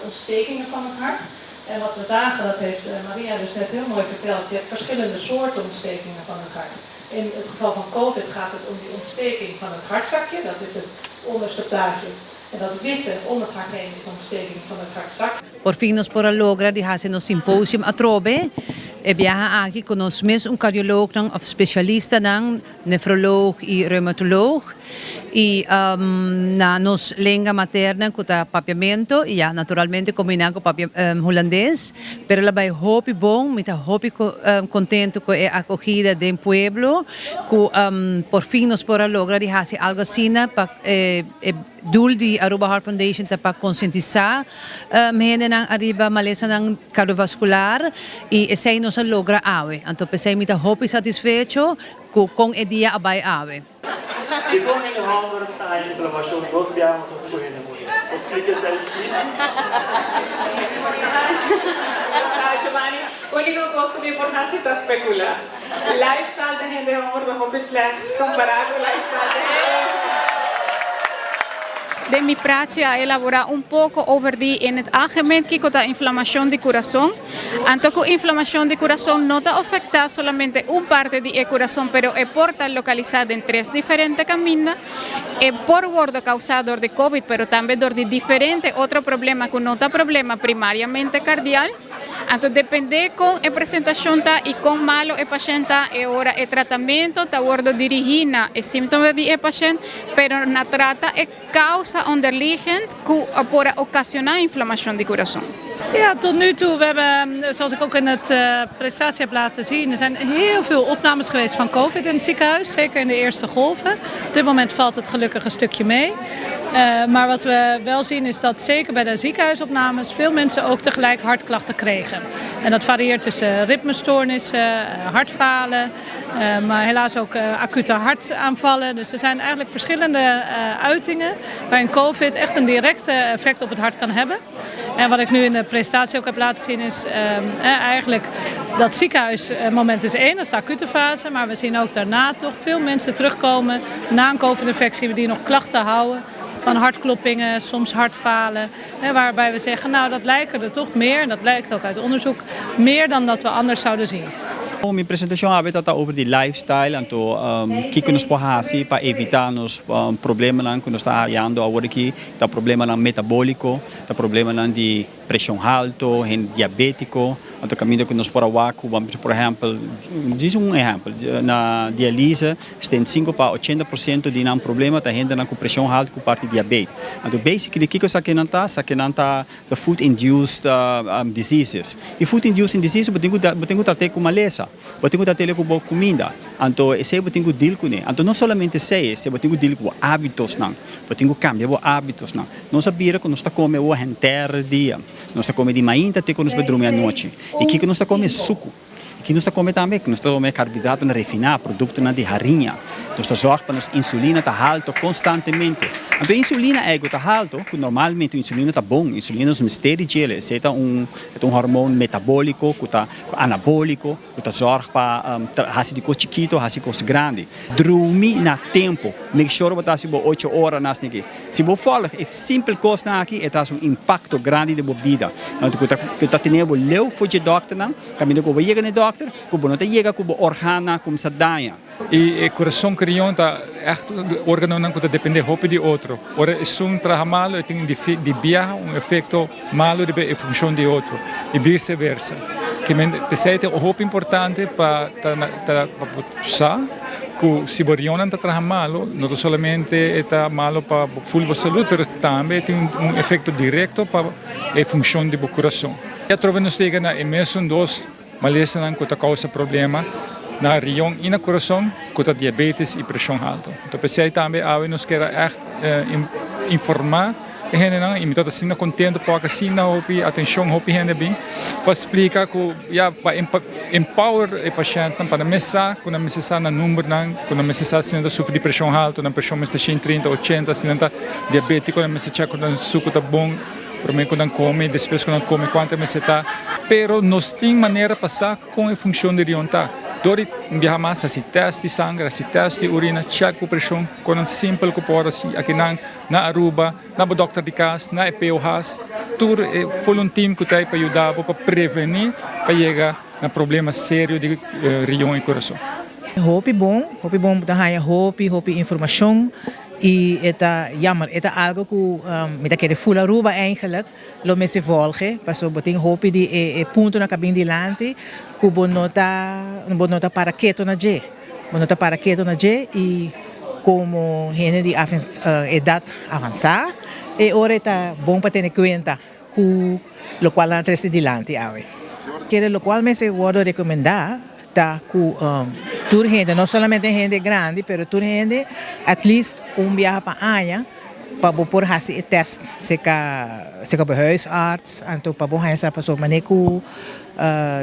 ontstekingen van het hart. En wat we zagen, dat heeft Maria dus net heel mooi verteld, je hebt verschillende soorten ontstekingen van het hart. In het geval van COVID gaat het om die ontsteking van het hartzakje, dat is het onderste plaatje. En dat witte om het hart heen is ontsteking van het hartzakje. Por fin nos por a logra di hasi nos symposium atrobe. E biaha aki ku nos mes un cardioloognan of specialistanan, nefroloog y reumatoloog y na nos lenga materna ku ta Papiamento y ya naturalmente combina ku papia Hulandes. Pero el a bay hopi bon, mi ta hopi contento cu e acogida den pueblo cu por fin nos por a logra di haci algo asina pa e doel di Aruba Heart Foundation ta pa concientisa hendenan ariba malesanan cardiovascular y esey nos a logra awe. Anto p'esey mi ta hopi satisfecho cu con e dia a bay awe. Dikon hende hòmber ta haña inflamashon dos biaha mas hopi ku hende muhé? Por splika esei, please? Sa, Giovanni, úniko kos ku mi por hasi ta spekulá. Lifestyle di hende hòmber ta hopi slègt kompará ku lifestyle di hende muhé. Den mi prachi a elaborá un poko over di in het algemeen kiko ta inflamashon di kurason. Anto ku inflamashon di kurason no ta afektá solamente un parte di e kurason pero e por ta lokalisá den tres diferente kaminda. E por wòrdu kousá dor di covid pero tambe dor di diferente otro problema ku no ta problema primariamente kardial. Anto dependé kon e presentashon ta i kon malu e pashènt ta e ora e tratamentu ta wòrdu dirigí na e símtoma di e pashènt pero na trata e Causa onderliggend cu a por a ocasiona inflamacion di curason. Ja, tot nu toe, we hebben, zoals ik ook in het presentatie heb laten zien, er zijn heel veel opnames geweest van COVID in het ziekenhuis, zeker in de eerste golven. Op dit moment valt het gelukkig een stukje mee. Maar wat we wel zien is dat zeker bij de ziekenhuisopnames veel mensen ook tegelijk hartklachten kregen. En dat varieert tussen ritmestoornissen, hartfalen, maar helaas ook acute hartaanvallen. Dus er zijn eigenlijk verschillende uitingen waarin COVID echt een directe effect op het hart kan hebben. En wat ik nu in de presentatie ook heb laten zien is eigenlijk dat ziekenhuismoment is één, dat is de acute fase. Maar we zien ook daarna toch veel mensen terugkomen na een COVID-infectie die nog klachten houden van hartkloppingen, soms hartfalen. Hè, waarbij we zeggen, nou dat lijken er toch meer, en dat blijkt ook uit onderzoek, meer dan dat we anders zouden zien. Mi presentacion awe ta over di lifestyle anto kico nos por haci pa evita nos problemanan cu nos ta hayando awor aki, ta problemanan metabolico, ta problemanan di presion halto, hende diabetico, anto caminda cu nos por a wak cu por ehempel, djis un ehempel, na dialyse 75 pa 80% di nan problema ta hendenan cu presion halto cu parti diabet. Anto basically kico esakinan ta? Esakinan ta food induced diseases. Y food induced diseases bo tin cu bo tin cu trat'e cu malesa, bo tin cu trat'e cu bo cuminda, anto esey bo tin cu deal cune. Anto no solamente esey, esey bo tin cu deal cu bo habitosnan, bo tin cu cambia bo habitosnan. Nos a bira cu nos ta come awor henter dia. Nos ta come di mainta te cu nos bai drumi anochi. Y kico nos ta come? Sucu. Y kico nos ta come tambe? Nos ta come carbohidratonan refina, productonan di hariña. Nos ta zorg pa nos insulina ta halto constantemente. Anto e insulina ei cu ta halto, cu normalmente insulina ta bon, insulina nos mester di djele, esey ta un ta un hormoon metabolico cu ta anabolico. Ku ta zòrg pa hasi di kos chikito hasi kos grandi. Drumi na tempu. Make sure bo ta hasi bo ocho ora na asina aki. Si bo fòlg e simpel kosnan aki e ta hasi un impakto grandi den bo bida. Ku ta ku ta tene bo leu for dje dòkternan, kaminda ku bo yega na e dòkter ku bo no ta yega ku bo organnan a kuminsá daña. I e kurason ku riñon ta ègt órganonan ku ta dependé hopi di otro. Ora esun traha malu e tin di biaha un efekto malu riba e funshon di otro i viseversa. P'esei ta hopi importante pa ta pa bo sa ku si bo riñonnan ta traha malu no ta solamente e ta malu pa bo ful bo salud pero tambe e tin un efekto direkto pa e funshon di bo kurason. Atrobe nos yega na e mesun dos Malesanan ku ta kousa problema na rion i na kurason ku ta diabetes i preshon haltu. Anto p'esei tambe awe nos kier a ègt informá e hendenan i mi ta asina kontentu por asina hopi atenshon hopi hende bin pa splika ku ya pa empower e pashèntnan pa nan mes sa ku nan mester sa nan numbernan ku nan mester sa si nan ta sufri di preshon haltu nan preshon mester 130 ochenta si nan ta diabetiko nan mester chèk ku nan suku ta bon. Prome ku nan kome i despues ku nan kome kuantu e mester ta. Pero nos tin manera pa sa kon e funshon di rion ta. Dor di biaha mas hasi test di sanger, hasi test di urina, check bo preshon, konan simpel ku por hasi akinan na Aruba, na bo dokter di kas, na e POH's, tur e full un team ku ta ei pa yuda bo pa prevení pa yega na problema serio di rion i kurason. Hopi bon, hopi bon bo ta haña hopi hopi informashon i e ta jammer e ta algo ku mi ta kere ful Aruba eigenlijk lo mester volge pasobra bo tin hopi di e puntonan ku a bin dilanti ku bo no ta bo no ta para keto na dje bo no ta para keto na dje i komo hende di edat avansá e ora e ta bon pa tene kuenta ku lokual nan a trese dilanti awe. Kere lokual mester wòrdu rekomendá ta ku tur hende, no solamente hende grandi, pero tur hende at least un biaha pa aña pa bo por hasi e tèst serka serka bo huisarts, anto pa bo haña sa pasobra manera ku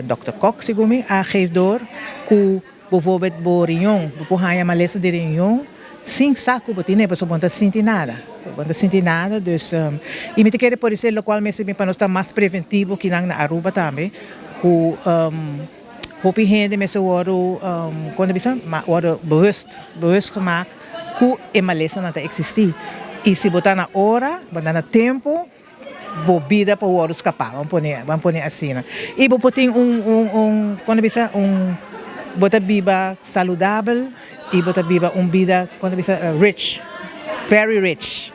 dòkter Kok segun mi a geef door ku Bijvoorbeeld bo riñon, bo por haña malesa di riñon sin sa ku bo tine pasobra bo no ta sinti nada, bo no ta sinti nada dus i mi ta kere por esei lokual mester bin pa nos ta mas preventivo kinan na Aruba tambe ku hopi hende mester wòrdu kon ta bisa wòrdu bewust bewust gemaakt ku e malesanan ta eksistí i si bo ta na ora bo ta na tempu. Bo bida por wòrdu skapá, ban pone, ban pone asina. I bo por tin un, un, un, kon ta bisa, un, bo ta biba saludabel i bo ta biba un bida, kon ta bisa, rich, very rich.